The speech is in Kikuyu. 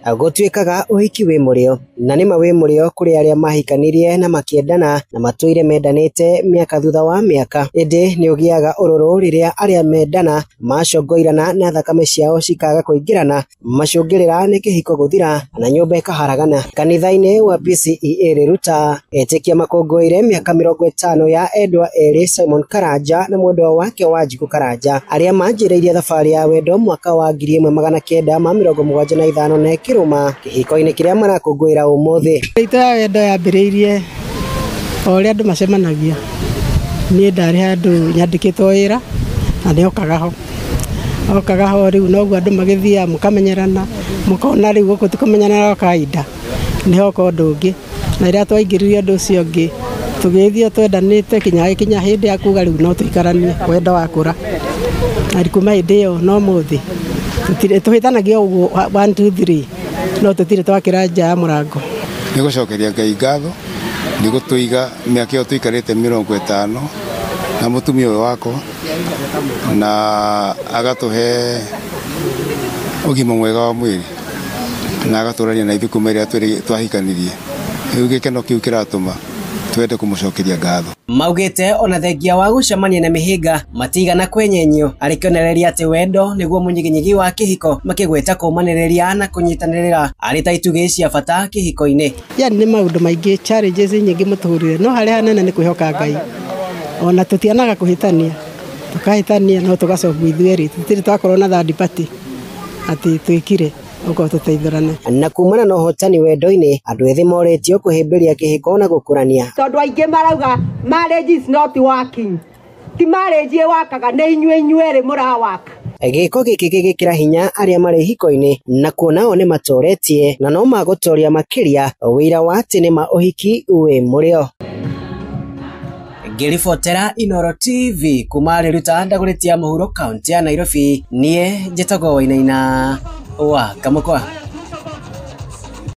Gũtuĩkaga ũhiki wĩ mũrĩo, na nĩma wĩ mũrĩo kũrĩ arĩa mahikanirie na makĩendana na matũire mendanĩte mĩaka thutha wa mĩaka. Ĩndĩ nĩ ũgĩaga ũrũrũ rĩrĩa arĩa mendana macongoirana na thakame ciao cikaga kũingĩrana, macũngĩrĩra nĩ kĩhiko gũthira na nyũmba ĩkaharagana. Kanitha-inĩ wa PCEA Riruta, etĩkia makũngũĩire mĩaka 50 ya endwa erĩ Simon Karanja na mwendwa wake Wanjikũ Karanja, arĩa manjĩrĩirie thabarĩ ya wendo mwaka wa 1975 na ĩkĩrũma kĩhiko-inĩ kĩrĩa marakũngũĩra ũmũthĩ. Itũ ya wendo yambĩrĩirie o ũrĩa andũ macemanagia. Niĩ ndarĩ handũ nyandĩkĩtwo wĩra na nĩokaga ho, okaga ho rĩu noguo andũ magĩthiaga mũkamenyerana, mũkona rĩu gũkũ ti kũmenyerana gwa kawaida, nĩhoka ũndũ ũngĩ. Na rĩrĩa twaingĩrire ũndũ ũcio ũngĩ tũgĩthiĩ twendanĩte kinya kinya hĩndĩ ya kuga rĩu no tũikaranie, wendo wakũra. Na kuma hĩndĩ ĩyo no mũthĩ tũhĩtanagia ũguo 1 2 3, no tũtirĩ twakĩra nja ya mũrango. Nĩ gũcokeria Ngai ngatho nĩ gũtũiga mĩaka ĩyo tũikarĩte 50 na mũtumia ũyũ wakwa, na agatũhe ũgima mwega wa mwĩrĩ na agatũrania na ithuĩ kuma rĩrĩa twahikanirie. Rĩu gĩkeno kĩu kĩratũma twende kũmũcokeria ngatho. Maugĩte ona thengia wa gũcemania na mĩhĩnga matigana kwenyenyio, arĩ kĩonereria atĩ wendo nĩguo mũnyiginyigi wa kĩhiko, makĩgweta kũmanĩrĩria na kũnyitanĩrĩra arĩ ta itugĩ cia bata kĩhiko-inĩ. Yani nĩ maũndũ maingĩ, challenges nyingĩ mũtũrĩre, no harĩa hanene nĩ kwĩhoka Ngai. Ona tũtianaga kũhĩtania, tũkahĩtania no tũgacoka ithuerĩ, tũtirĩ twakorwo na third party atĩ twĩkire ũkorwo tũteithũrane. Na kumana na ũhotani wendo-inĩ, andũ ethĩ morĩtio kũhĩmbĩria kĩhiko na gũkũrania. Tondũ aingĩ marauga marriage is not working, ti marriage ĩwakaga, nĩ inyuĩ inyuerĩ mũrawaka. Gĩko gĩkĩ gĩgĩkĩra hinya arĩa marĩ hiko-inĩ na kuona o nĩ matoretie na no magũtoria makĩria wĩira wa atĩ nĩma ũhiki wĩ mũrĩo. Ngĩribotera Inooro TV kuma Riruta Ndagũrĩtia mũhuro kaunti ya Nairobi, niĩ njĩtagwo Wainaina wa Kamũkwa.